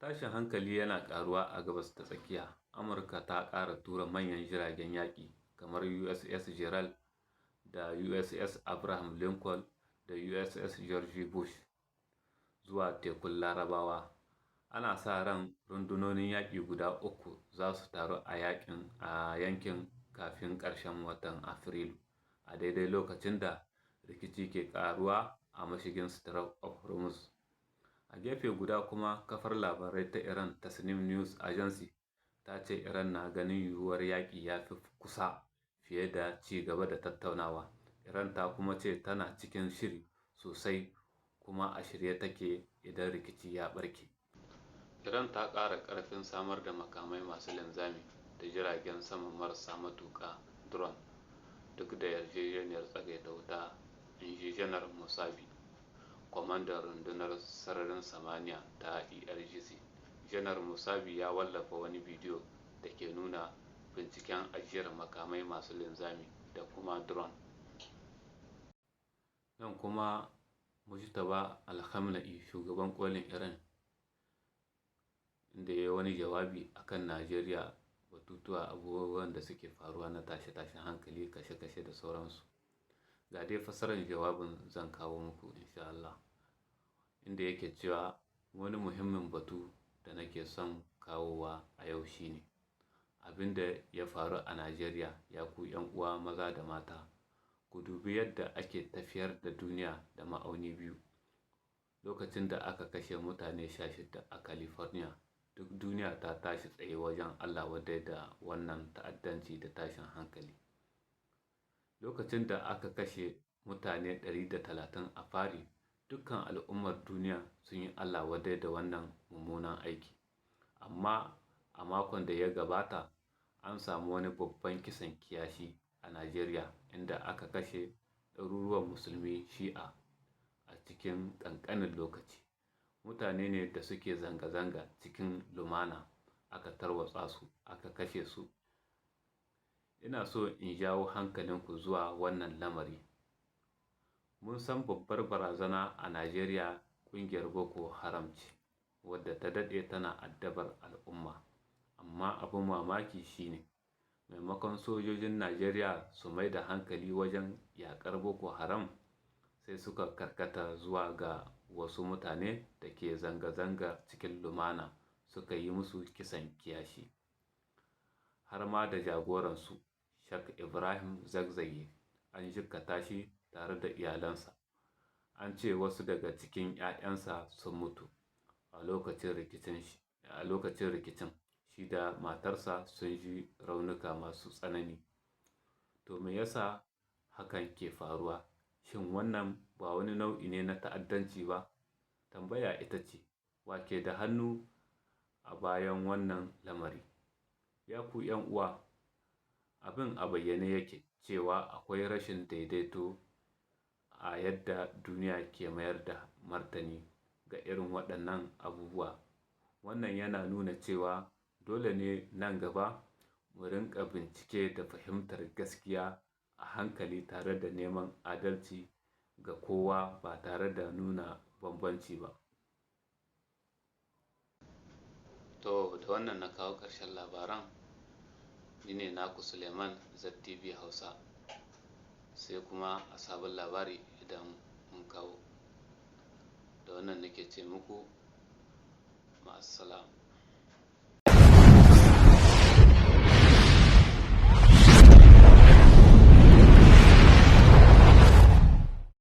Tashin hankali yana ƙaruwa a Gabas ta Tsakiya. Amurka ta ƙara tura manyan jiragen yaƙi kamar USS Gerald da USS Abraham Lincoln da USS George Bush zuwa Tekun Larabawa. Ana sa ran rundunonin yaƙi guda uku za su taru a yankin kafin ƙarshen watan Afrilu, a daidai lokacin da rikici ke ƙaruwa a mashigin Strait of Hormuz. A gefe guda kuma, kafar labarai ta Iran Tasnim News Agency ta ce Iran na ganin yiwuwar yaƙi ya fi kusa fiye da ci gaba da tattaunawa. Iran ta kuma ce tana cikin shiri sosai kuma a shirye take idan rikici ya ɓarke. Iran ta ƙara ƙarfin samar da makamai masu linzami da jiragen sama marasa matuƙa drone duk da yarjejeniyar tsagaita wuta, in ji Janar Mousavi, kwamandan rundunar sararin samaniya ta IRGC. Janar Mousavi ya wallafa wani bidiyo da ke nuna binciken ajiyar makamai masu linzami da kuma drone. Nan kuma Mujtaba Al-Khamenei, shugaban kolin Iran, inda ya yi wani jawabi akan Najeriya, batutuwa abubuwan da suke faruwa na tashe-tashen hankali, kashe-kashe da sauransu. Ga dai fassarar jawabin zan kawo muku insha Allah, inda yake cewa: "Wani muhimmin batu da nake son kawowa a yau shine abin da ya faru a Najeriya. Ya ku 'yan uwa maza da mata, ku dubi yadda ake tafiyar da duniya da ma'auni biyu. Lokacin da aka kashe mutane 16 a California, duk duniya ta tashi tsaye wajen Allah wadai da wannan ta'addanci da tashin hankali. Lokacin da aka kashe mutane 130 a Paris, dukkan al'ummar duniya sun yi Allah wadai da wannan mummunan aiki. Amma a makon da ya gabata an samu wani babban kisan kiyashi a Najeriya, inda aka kashe ɗaruruwan Musulmi Shi'a a cikin ƙanƙanin lokaci. Mutane ne da suke zanga-zanga cikin lumana aka tarwatsa su aka kashe su. Ina so in jawo hankalinku zuwa wannan lamari. Mun san babbar barazana a Najeriya ƙungiyar Boko Haram ce, wadda ta daɗe tana addabar al'umma. Amma abin mamaki shine, maimakon sojojin Najeriya su mai da hankali wajen yaƙar Boko Haram, sai suka karkata zuwa ga wasu mutane da ke zanga-zanga cikin lumana suka yi musu kisan kiyashi, har ma da jagoransu, Sheikh Ibrahim Zakzaky, an jikkata shi tare da iyalansa. An ce wasu daga cikin 'ya'yansa sun mutu a lokacin rikicin, shi da matarsa sun ji raunuka masu tsanani. To, me yasa hakan ke faruwa? Shin wannan ba wani nau'i ne na ta'addanci ba? Tambaya ita ce, wa ke da hannu a bayan wannan lamari? Ya ku 'yan uwa, abin a bayyane yake cewa akwai rashin daidaito a yadda duniya ke mayar da martani ga irin waɗannan abubuwa. Wannan yana nuna cewa dole ne nan gaba mu rinƙa bincike da fahimtar gaskiya a hankali tare da neman adalci ga kowa ba tare da nuna bambanci ba." To, da wannan na kawo ƙarshen labaran. Ni ne naku Suleiman, ZTV Hausa. Sai kuma a sabon labari idan mun kawo. Da wannan nake ce muku ma'assalam.